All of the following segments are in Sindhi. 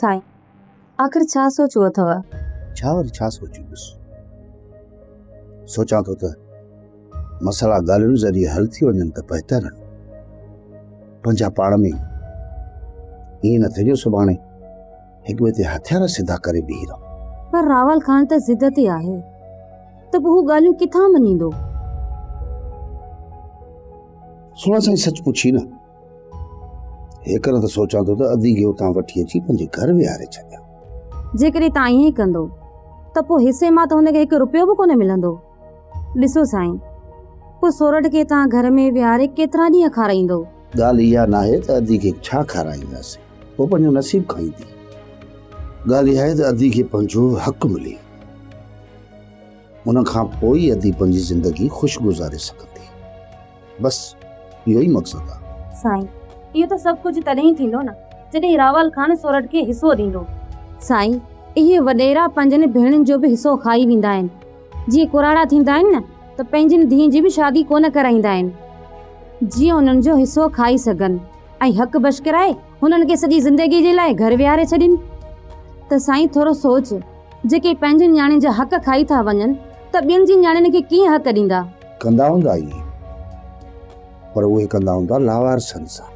سائين، آخر ڇا سوچيو اٿو؟ ڇا وري ڇا سوچيندس؟ سوچان ٿو ته مسئلا ڳالهين ذريعي حل ٿي وڃن ته بهتر آهن. پنهنجا پاڻ ۾ ائين نه ٿئي جو سڀاڻي هڪ ٻئي تي هٿيار سڌا ڪري بيهي رهون. پر راول خان ته ضد تي آهي ته پوء هو ڳالهيون ڪٿان مڃيندو؟ سهڻا سائين سچ پڇي نه هيڪر ته سوچان ٿو ته ادي کي اتان وٺي اچي پنهنجي گهر ويهاري ڇڏيان. جيڪڏهن توهان ائين ئي ڪندو ته پوء حصي مان ته هن کي هڪ رپيو به ڪونه ملندو. ڏسو سائين، پوء سورٺ کي توهان گهر ۾ ويهاري ڪيترا ڏينهن کارائيندو؟ ڳالهه اها ناهي ته ادي کي ڇا کارائينداسين، هوء پنهنجو نصيب کائيندي. ڳالهه اها آهي ته ادي کي پنهنجو حق ملي. ان کان پوء ئي ادي پنهنجي زندگي خوش گذاري سگهندي. بس اهو ئي مقصد آ. سائين اهو ته سڀ ڪجهه تڏهن ئي ٿيندو نه جڏهن راول خان سورٺ کي حصو ڏيندو. سائين اهي وڏيرا پنهنجن ڀيڻن جو به حصو کائي ويندا آهن. جيئن ڪراڙا ٿيندا آهن نه ته پنهنجين ڌيئن جي به شادي ڪونه ڪرائيندا آهن جيئن انهن جو حصو کائي سگهن ۽ حق بشڪرائي هنن کي سڄي زندگي جي لاء گهر ويهاري ڇڏين ته سائين ٿورو سوچ جيڪي پنهنجين نياڻين جا حق کائي ٿا وڃن ته ٻين جي نياڻين کي ڪيئن حق ڏيندا؟ ڪندا هوندا ائين پر اهي ڪندا هوندا لاوارثن سان.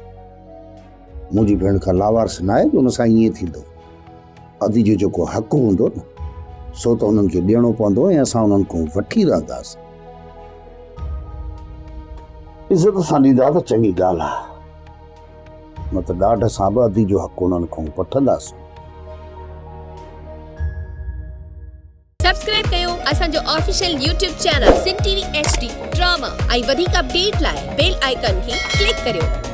منهنجي ڀيڻ ڪا لاوارث ناهي جو ان سان ائين ٿيندو. ادي جو جيڪو حق هوندو نه سو ته انهن کي ڏيڻو پوندو ۽ اسان انهن کان وٺي رهنداسين. عزت سان ڏيندا ته چڱي ڳالهه آهي. نه ته ڏاڍ سان به ادي جو حق انهن کان وٺنداسون. سبسڪرائب ڪيو اسان جو official YouTube channel Sindh T V H D drama ۽ وڌيڪ اپڊيٽ لاء بيل آئيڪان کي ڪلڪ ڪريو.